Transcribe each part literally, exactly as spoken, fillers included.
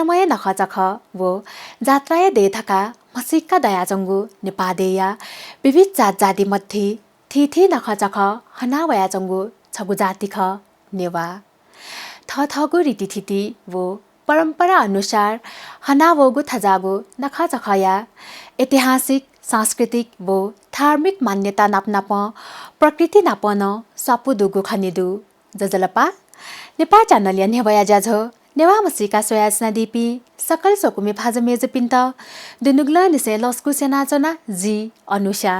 मया नखःचखः व जात्राया देय् धकाः म्हसीका दयाच्वंगु नेपाः देय्‌या विविध जातजाति मध्ये थीथी नखःचखः हना वयाच्वंगु छगू जाति खः नेवाः। थःथःगु रीतिथिति व परम्परा अनुसार हना वःगु थज्याःगु नखःचखःया ऐतिहासिक, सांस्कृतिक व धार्मिक मान्यता नापनापं प्रकृति नापं नं स्वापू दुगु खने दु। ज्वजलपा, नेपाः च्यानलया न्ह्यब्वया ज्याझ्वः नेवाः म्हसीका स्वयाच्वनादीपिं सकल स्वकुमि भाजु मय्‌जुपिन्त दुनुगलंनिसें लसकुस यानाच्वना जि अनुषा।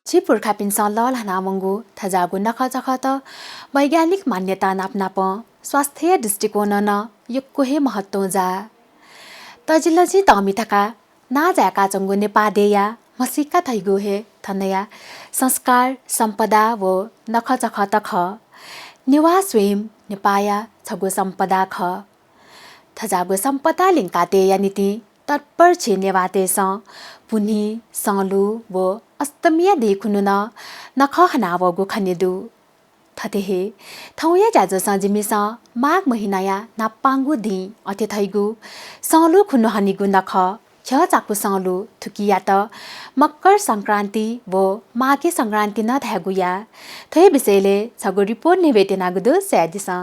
झी पुर्खापिन्सं लःल्हानावंगु थज्याःगु नखःचखःत वैज्ञानिक मान्यता नापनापं स्वास्थ्यया दृष्टिकोणं नं यक्व हे महत्वं जाः। तजिलजि तःमि धकाः नां जाय्‌काच्वंगु नेपाः देय्‌या म्हसीका धइगु हे थनया संस्कार, सम्पदा व नखःचखःत खः। नेवाः स्वयं नेपाःया छगू सम्पदा खः। थज्याःगु सम्पदा ल्यंका तयेया निंतिं तत्पर झी नेवाःतय्‌सं पुन्हि, संलु व अष्टमीया दिं खुन्हु नं नखः हना वःगु खने दु। थथे हे थौंया ज्याझ्वलय् जिमिसं माघ महिनाया न्हापांगु दिं अथे धइगु संलु खुन्हु हनीगु नखः, झ्यःचाकु संलु थुकियात मकर संक्रान्ति व माघे संक्रान्ति नं धायेगु याः। थ्व हे विषयलय् छगू रिपोर्ट न्ह्यब्वयेत्यनागु दु, स्वयादिसँ।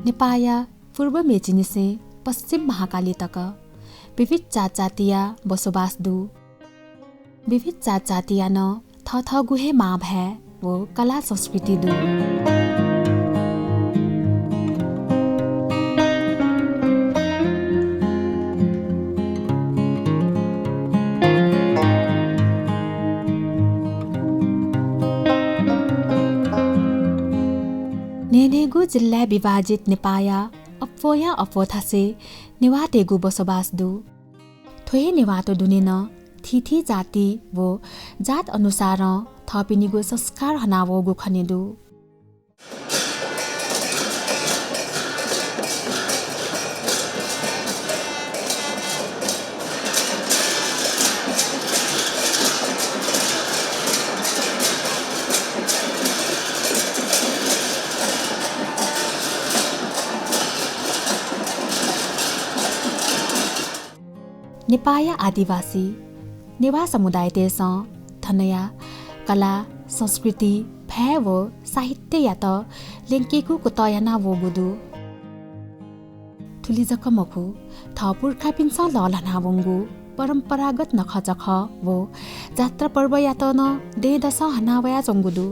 नेपाःया पूर्व मेचीनिसें पश्चिम महाकाली तक विविध जातजातिया बसोबास दु। विविध जातजातिया नं थःथःगु हे मांभाय् व कला संस्कृति दु। न्हय्न्हय्गू जिल्लाय् विभाजित नेपाःया अप्वःया अप्वः थासय् नेवाःतय्गु बसोबास दु। थ्व हे नेवाःत दुने नं थीथी जाति व जात अनुसारं थःपिनिगु संस्कार हनावःगु खने दु। नेपाःया आदिवासी नेवाः समुदायतय्सं थनया कला, संस्कृति, भाय् व साहित्ययात ल्यंकेगु कुतः यानावःगु दु। थुलि जक मखु, थः पुर्खापिन्सं लःल्हानावंगु परम्परागत नखःचखः व जात्रा पर्वयात नं दँय्दसं हनावयाच्वंगु दु।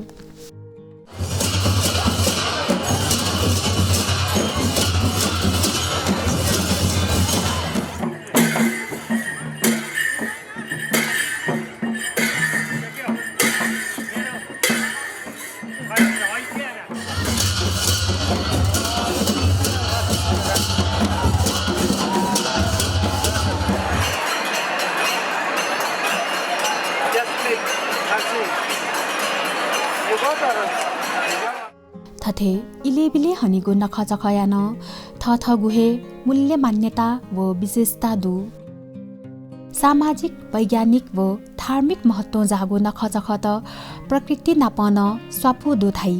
थथे इलय्बिलय् हनीगु नखःचखःया नं थःथःगु हे मूल्य मान्यता व विशेषता दु। सामाजिक, वैज्ञानिक व धार्मिक महत्वं जाःगु नखःचखःत प्रकृति नाप नं स्वापू दु धाइ।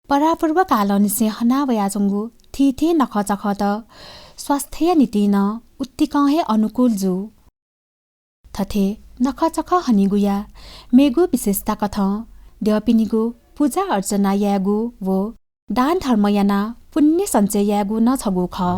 परापूर्व कालंनिसें हनावयाच्वंगु थीथी नखःचखःत स्वास्थ्यया निंतिं नं उत्तिकं हे अनुकूल जू। थथे नखःचखः हनीगुया मेगु विशेषता कथं द्यःपिनिगु पुजा अर्चना यायेगु व दान धर्म यानाः पुण्य सञ्चय यायेगु नं छगू खः।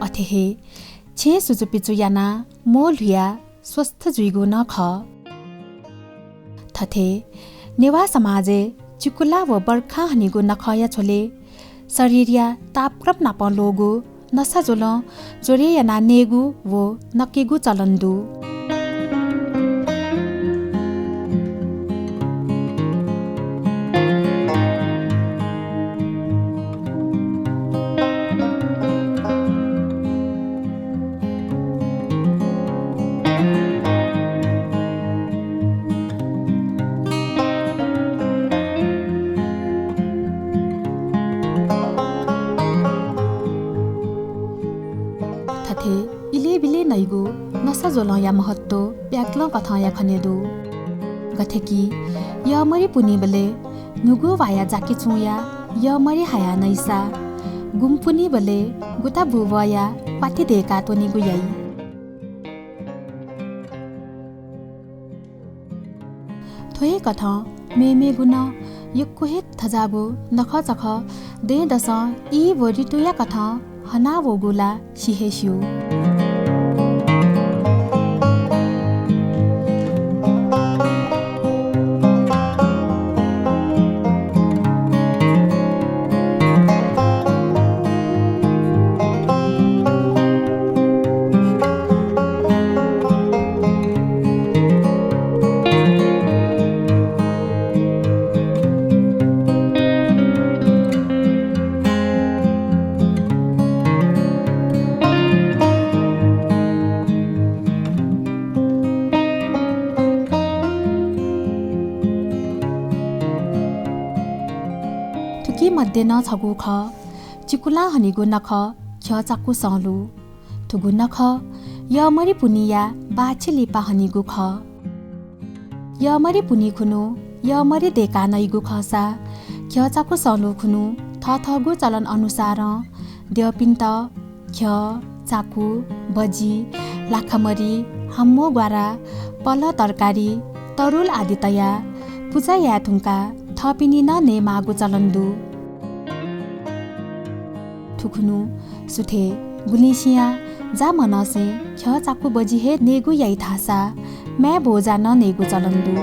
अथे हे छेँ सुचुपिचु यानाः म्वः ल्हुयाः स्वस्थ जुइगु नं खः। थथे नेवाः समाजय् चिकुला व बर्खां हनीगु नखःया झ्वलय् शरीरया तापक्रम नाप ल्वःगु नसा ज्वलं ज्वरे यानाः नयेगु व नकेगु चलन दु। थथे इलय् बिलय् नइगु नसा ज्वलंया महत्व ब्यागलं कथंया खने दु। गथे कि यःमरि पुन्हिबलय् न्हूगु ह्वाया जाकि छुंया यःमरि हाया नइसा, गुम्ह पुन्हिबलय् गुता बुबःया क्वाति दय्का त्वनेगु याइ। थ्व हे कथं मेमेगु नं यक्व हे थज्याःगु नखःचखः दँय्‌दसं ई व ऋतुया कथं हना वःगु ला सि हे स्यू। थुकी मध्ये नं छगू खः, चिकुलां हनीगु नखः ख्यःचाकु संलु। थुगु नखः यःमरि पुन्हिया बाःछि लिपा हनीगु खः। यःमरि पुन्हि खुन्हु यःमरि दय्का नइगु खःसा ख्यःचाकु संलु खुन्हु थःथःगु चलन अनुसारं द्यःपिन्त ख्यः, चाकु, बजि, लाखामरि, हाम्व ग्वारा, पलः तरकारी, तरुल आदि तयाः पुजा याये धुंकाः थःपिनि नं नयेमाःगु चलन दु। थुखुन्हु सुथय् गुलिसिंया जा मनसें ख्यः, चाकु, बजि हे नयेगु याइ धाःसा माय् भोजा नं नयेगु चलन दु।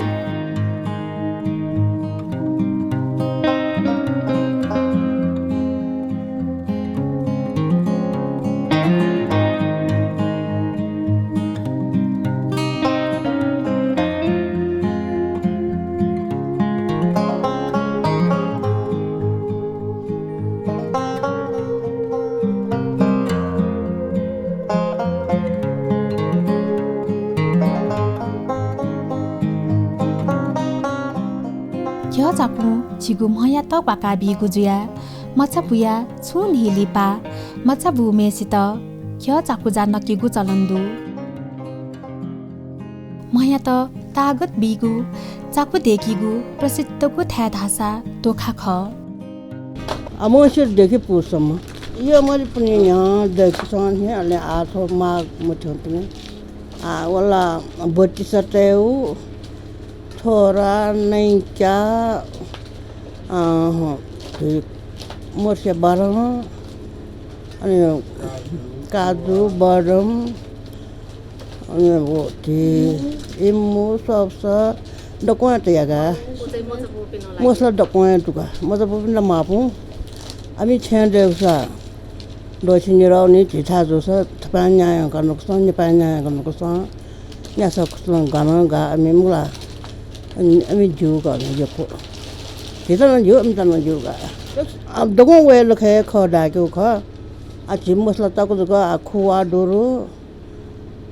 ख्यःचाकुं झीगु म्हयात क्वाकाबीगु जुयाः मचाबुया छुं न्हि लिपा मचाबुम्हेसित ख्यःचाकु जा नकेगु चलन दु। म्हयात तागत बीगु, चाकु दय्कीगु प्रसिद्धगु थाय् धाःसा दोखा खः। अमावस्या दय्की पुससम्म। यःमरि पुन्हि न्ह्यः दय्कीसं हे, अले आः थ्व माघ मथ्यंतुं आ, वला बत्तीस तयेगु, थोरा, नैंच्या, अ, हँ, थ्व मर्स्या बारं, अनि काजु, बदम, अनि व थ्व इमु, सब्स दक्वं तयाः का। मसला दक्वं दुका। मचाबुपिन्त माःपुं। आमि छेँय् दय्कूसा, द्वःछि निरौ नि झीथाय् जूसा, थपाय् न्याय् याका नुकसं, नेपाय् न्याय् याका नुकसं, न्यासः खुसलं गानं गा, आमि मुला, आमि ज्यू का, आमि यक्व। झीत नं ज्यू, आमित नं ज्यू का। आ, दक्वं वये लखय् खः धायेकेगु खः। आ, झी मसला चाकु जक, आ, खुवा दुरु,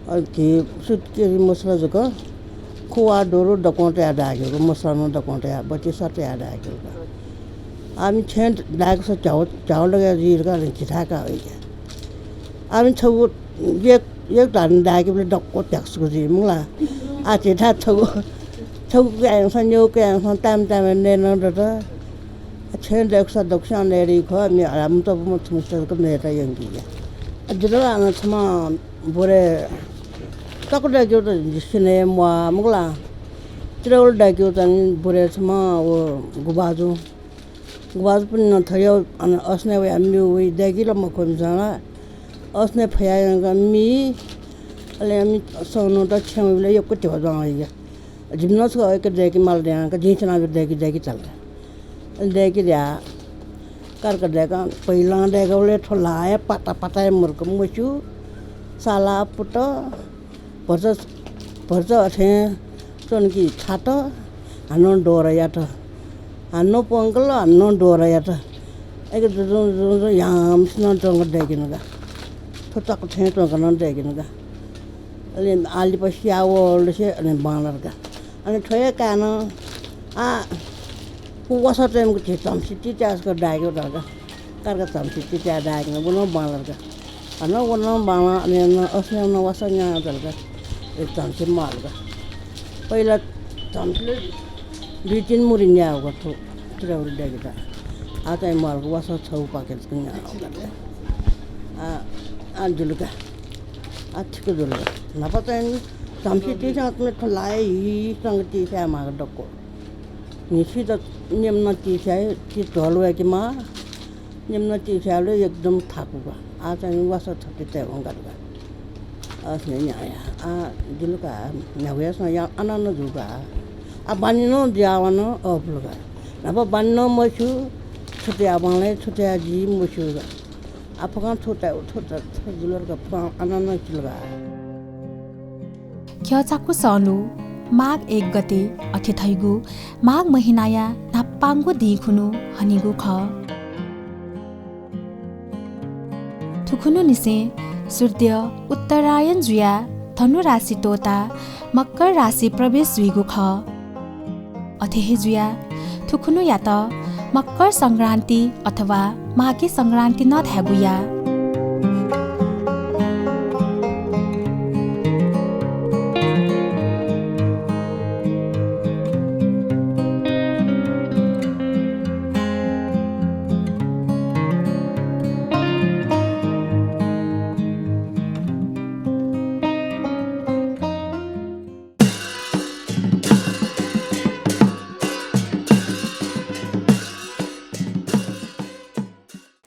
अ, झी सुत्केरी मसला जक, खुवा दुरु दक्वं तयाः धायेकेगु, मसला नं दक्वं तयाः, बत्तीस तयाः धायेकेगु। आः मि छेँ दाय्‌कसा झ्याउ, झ्याउ लगे जुइ धकाः झिथाय् का वइके। आः मि छगू एक, एक धान दाय्‌केबलय् दक्व भ्याक्सुक जुइ मखु ला। आः झिथाय् छगू, छगू काय्‌सा, न्यू काय्‌सा, ताम ताम नये नं दत। आः छेँ दाय्‌कसा दक्वस्यां नये दइ खः, मि हला मुतप मुत मुस्त जक नयेत यंकी। आः जितः ला अन छम्ह बुरे तक दाय्‌केगु त जिसिनं हे म्वाः मखु ला। तिरौल दाय्‌केगु त नि बुरे छम्ह व गुबाजु। गुबाजुपिं नं थ्व यः, अन असनय् वयाः मि वइ, दाय्‌के ला मखु मिसां ला। असनय् फयाः यंकाः मि, अले मि सौनू त छेँ वइबलय् यक्व धिबा जुयाः वइगु। जिमि नं छकः अय्‌क दाय्‌के माल धयां का, जिं थ्यनाः दाय्‌के, दाय्‌के धाल। अले दाय्‌के धयाः कारका दाय्‌काः पहिलां दाय्‌काबलय् थ्व ल्हाः हे पाता पाता हे मरुक मस्यू, साला पुत, भचा, भचा अथें च्वन कि छात, हानं डोरा यात। हानं प्वंकल, हानं डोरा यात। अय्‌क जुजुं, जुजुं, जुजुं यामसिनं च्वंक दय्‌किन का। थ्व तक थें च्वंक नं दय्‌किन का। अले आः लिपा सिया वःलसे अले बांलात का। अले थ्व हे काय्‌नं आः व वसः तयेमाःगु झी चम्सी तित्याः छकः दाय्‌केगु धाल का। कारका चम्सी तित्याः दाय्‌किन व नं बांलात का। हानं व नं बांलाः, अले नं असनय् नं वसः न्याः धाल का। एक चम्सी म्वाल का। पहिला चम्सीले दुई तीन मुरी न्याः का थ्व तिरौल दाय्‌केत। आः चाहिँ म्वाल का, वसः छगू पाकेट जक न्याः का। आः, आः जुल का। आः ठीक जुल का। न्हापा चाहिँ चम्सी तिस्यां थ्व ल्हाः हे हिसंक तिस्याये माःगु दक्व। न्हिसि त नेमनं तिस्याये, ति धोल वय्‌के माः। नेमनं तिस्याये एकदम थाकु का। आः चाहिँ वसः थथे तये वंकात का। असनय् न्याः या। आः जुल का, न्ह्यागुयासं या अन नं जू का। आः बानी नं जुयावन अःपुल का। न्हापा बानी नं मस्यू, छु तयाः बांलाइ, छु तयाः जी मस्यू का। आः फुक्कं थ्व तये, थ्व त, थ्व जुल का, फुक्कं अन नं जुल का। ख्यःचाकु संलु माघ एक गते अथे धइगु माघ महिनाया न्हापांगु दिं खुन्हु हनीगु खः। थुखुन्हुनिसें सूर्य उत्तरायण जुयाः धनु राशि त्वःताः मकर राशि प्रवेश जुइगु खः। अथे हे जुयाः थुखुन्हुयात मकर संक्रान्ति अथवा माघे संक्रान्ति नं धायेगु याः।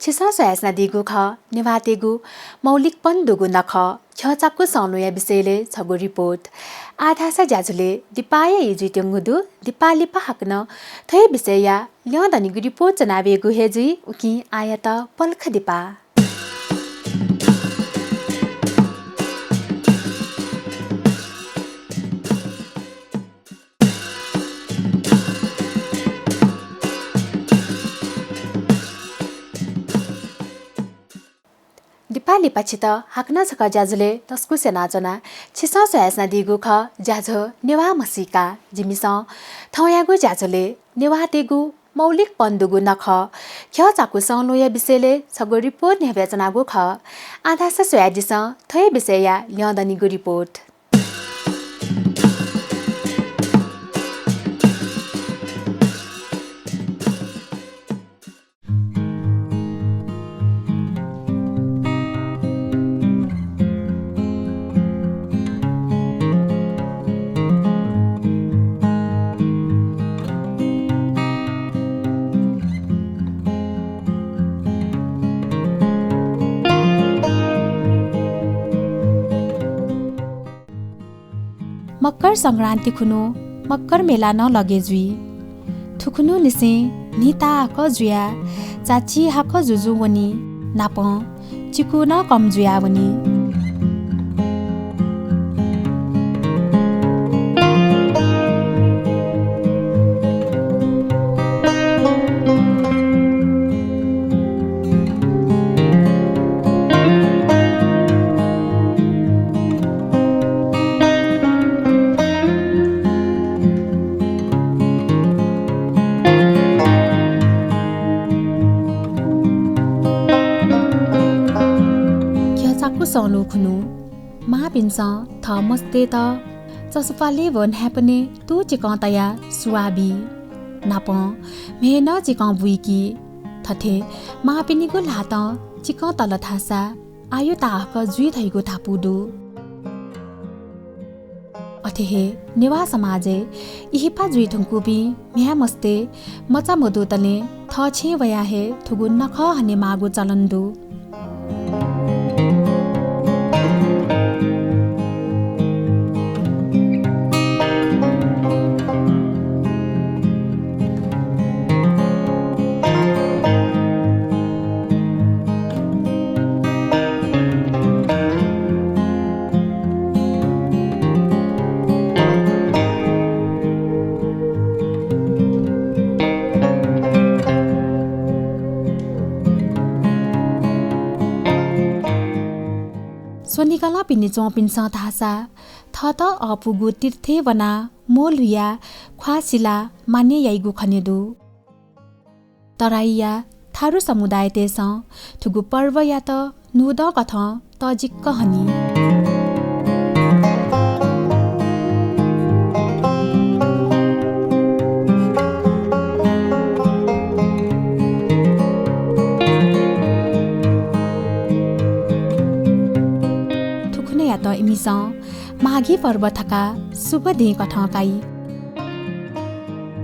छिसं स्वयाच्वनादीगु खः नेवाःतय्गु मौलिकपन दुगु नखः ख्यःचाकु संलुया विषयलय् छगू रिपोर्ट। आः धाःसा ज्याझ्वलय् दिपाया ई जुइत्यंगु दु। दिपा लिपा हाकनं थ्व हे विषयया ल्यं दनिगु रिपोर्ट च्वनावयेगु हे जुइ। उकिं आःयात पलख दिपा। दिपा लिपा छित हाकनं छकः ज्याझ्वलय् लसकुस यानाच्वना। छिसं स्वयाच्वनादीगु खः ज्याझ्वः नेवाः म्हसीका। जिमिसं थौंयागु ज्याझ्वलय् नेवाःतय्गु मौलिकपन दुगु नखः ख्यःचाकु संलुया विषयलय् छगू रिपोर्ट न्ह्यब्वयाच्वनागु खः। आः धाःसा स्वयादिसँ थ्व हे विषयया ल्यं दनिगु रिपोर्ट। मकर संक्रान्ति खुन्हु मकर मेला नं लगे जुइ। थुखुन्हुनिसें न्हिता हाकः जुयाः चाची हाकः जुजुं वनी। नापं चिकु नं कम जुयावनी। चाकु संलु खुन्हु मांपिन्सं थः मस्तय्त चसुपालय् व न्हाय्पनय् तू चिकं तयाः सुवाः बी। नापं म्हय् नं चिकं बुइकी। थथे मांपिनिगु ल्हातं चिकं तल धाःसा आयु ताहाकः जुइ धइगु धापू दु। अथे हे नेवाः समाजय् इहिपा जुइ धुंकूपिं म्ह्याय् मस्तय् मचा मदुतले थः छेँय् वयाः हे थुगु नखः हनेमाःगु चलन दु। स्वनिगलंपिनि च्वंपिन्सं धाःसा थःत अःपुगु तीर्थय् वनाः म्वः ल्हुयाः ख्वाः सिलाः मान्यता याइगु खने दु। तराईया थारु समुदायतय्सं थुगु पर्वयात न्हूदँ कथं तःजिक्क हनी। थुखुन्हुयात इमिसं माघी पर्व धकाः शुभ दिं कथं काइ।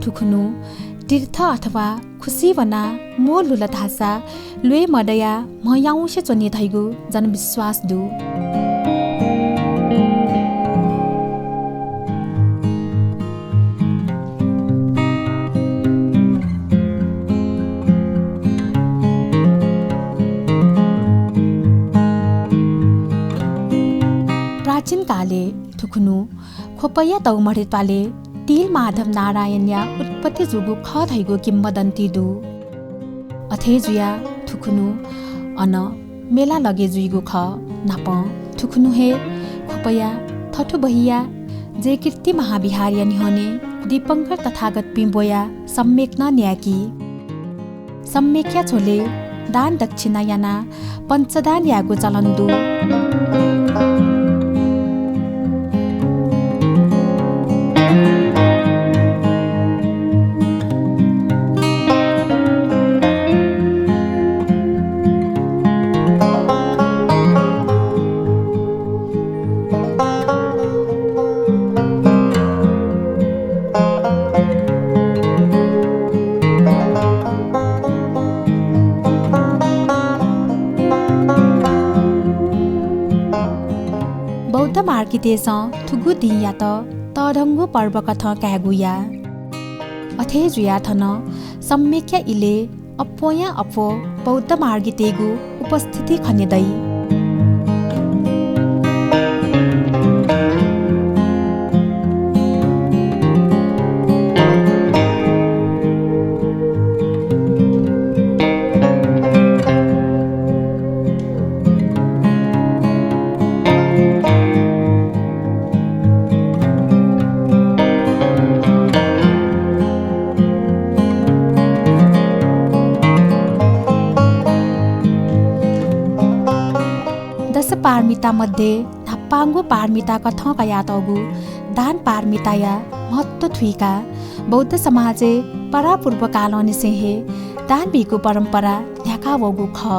थुखुन्हु तीर्थ अथवा खुसिइ वनाः म्वः ल्हुल धाःसा ल्वय् मदयाः म्ह याउँसे च्वनी धइगु जनविश्वास दु। प्राचीन कालय् थुखुन्हु ख्वपया तौमढी त्वालय् तिल माधव नारायणया उत्पत्ति जूगु खः धइगु किंवदन्ती दु। अथे जुयाः थुखुन्हु अन मेला लगे जुइगु खः। नापं थुखुन्हु हे ख्वपया थथुबहिया जयकीर्ति महाविहारया न्ह्यःने दीपंकर तथागतपिं ब्वयाः सम्यक नं न्याय्की। सम्यकया झ्वलय् दान दक्षिणा यानाः पञ्चदान यायेगु चलन दु। बौद्ध मार्गीतय्सं थुगु दिंयात तःधंगु पर्व कथं कायेगु याः। अथे जुयाः थन सम्यकया इलय् अप्वःया अप्वः बौद्ध मार्गीतय्गु उपस्थिति खने दइ। दश पारमिता मध्ये न्हापांगु पारमिता कथं कयातःगु दान पारमिताया महत्व थुइकाः बौद्ध समाजय् परापूर्वकालंनिसें हे दान बीगु परम्परा न्ह्याका वःगु खः।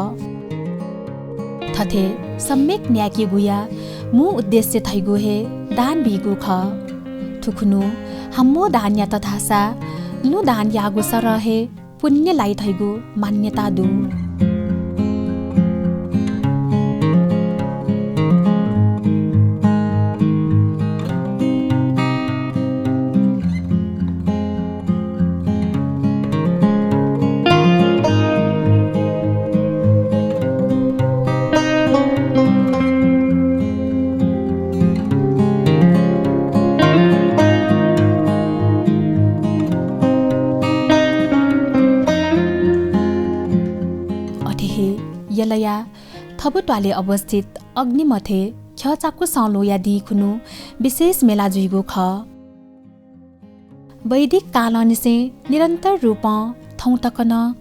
थथे सम्यक न्याय्केगुया मू उद्देश्य धइगु हे दान बीगु खः। थुखुन्हु हाम्वः दान यात धाःसा लुँ दान याःगु सरह हे पुण्य लाइ धइगु मान्यता दु। अथे हे यलया थबु त्वालय् अवस्थित अग्निमठय् ख्यःचाकु संलुया दिं खुन्हु विशेष मेला जुइगु खः। वैदिक कालंनिसें निरन्तर रूपं थौं तक नं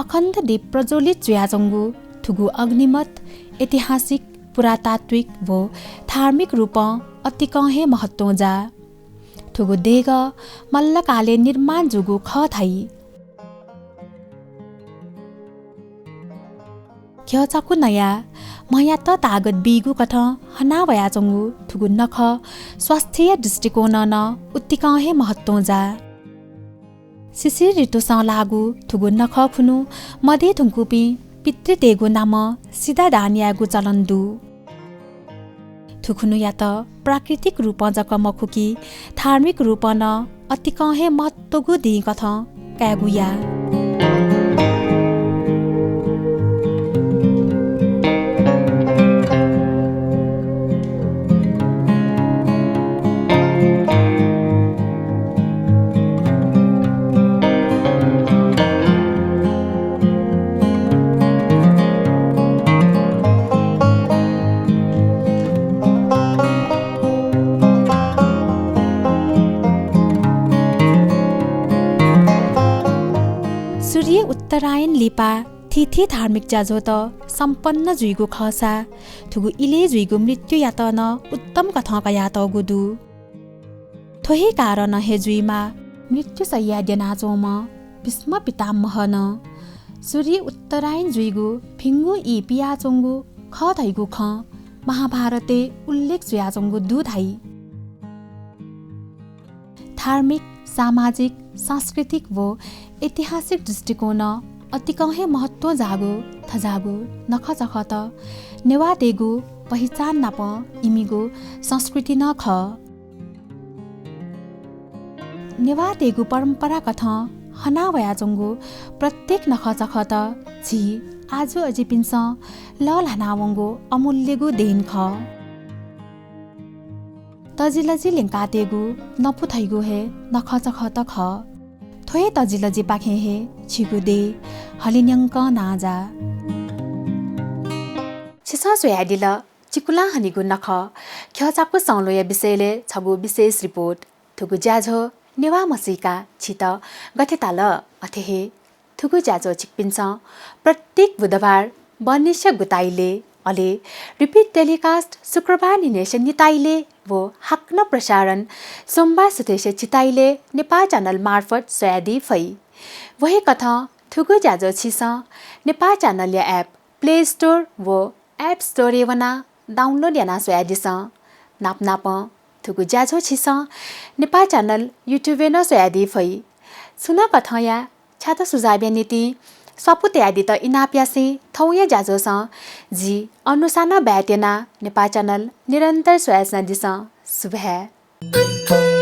अखण्ड दीप प्रज्वलित जुयाच्वंगु थुगु अग्निमठ ऐतिहासिक पुरातात्विक व धार्मिक रूपं अतिकं हे महत्वं जाः। थुगु देगः मल्लकालय् निर्माण जूगु खः धाइ। घ्यःचाकु नयाः म्हयात तागत बीगु कथं हना वयाच्वंगु थुगु नखः स्वास्थ्यया दृष्टिकोणं नं उतिकं हे महत्वं जाः। शिशिर ऋतुसं लाःगु थुगु नखः खुन्हु मदये धुंकूपिं पितृतय्गु नामं सिधा दान यायेगु चलन दु। थुखुन्हुयात प्राकृतिक रूपं जक मखु कि धार्मिक रूपं नं अतिकं हे महत्वगु दिं कथं कायेगु याः। सूर्य उत्तरायण लिपा थीथी धार्मिक ज्याझ्वःत सम्पन्न जुइगु खःसा थुगु इलय् जुइगु मृत्युयात नं उत्तम कथं कयातःगु दु। थ्व हे कारणं हे जुइमाः मृत्युशय्याय् द्यनाच्वंम्ह भीष्म पितामहं सूर्य उत्तरायण जुइगु भिंगु ई पियाच्वंगु खः धइगु खँ महाभारतय् उल्लेख जुयाच्वंगु दु धाइ। धार्मिक, सामाजिक, सांस्कृतिक व ऐतिहासिक दृष्टिकोणं अतिकं हे महत्वं जाःगु थज्याःगु नखःचखःत नेवाःतय्गु पहिचान नाप इमिगु संस्कृति नं खः। नेवाःतय्गु परम्परा कथं हना वयाच्वंगु प्रत्येक नखःचखःत झी आजु अजिपिन्सं लःल्हानावंगु अमूल्यगु देन खः। तजिलजि ल्यंकातय्गु नपु धइगु हे नखःचखःत खः। थ्व हे तजिलजिपाखें हे झीगु देय् हलिंन्यंकं नांजाः। छिसं स्वयादिल चिकुलां हनीगु नखः घ्यःचाकु संलुया विषयलय् छगू विशेष रिपोर्ट। थुगु ज्याझ्वः नेवाः म्हसीका छित गथे ताल, अथे हे थुगु ज्याझ्वः छिकपिन्सं प्रत्येक बुधबार बहनिसिया गुताइलय्, अले repeat telecast शुक्रबार न्हिनय्सिया निताइलय् व हाकनं प्रसारण सोमबार सुथय्सिया झिताइलय् नेपाल च्यानल मार्फत स्वयादी फइ। व हे कथं थुगु ज्याझ्वः छिसं नेपाल च्यानलया app Play Store व App Store-य् वनाः download यानाः स्वयादिसँ। नापनापं थुगु ज्याझ्वः छिसं नेपाल च्यानल YouTube-य् नं स्वयादी फइ। छुं नं कथंया छ्यात सुझावया निंतिं स्वापू तयादीत इनाप यासें थौंया ज्याझ्वःसं जि अनुषा नं बाय् त्यनाः नेपाल च्यानल निरन्तर स्वयाच्वनादिसँ। सुभाय्।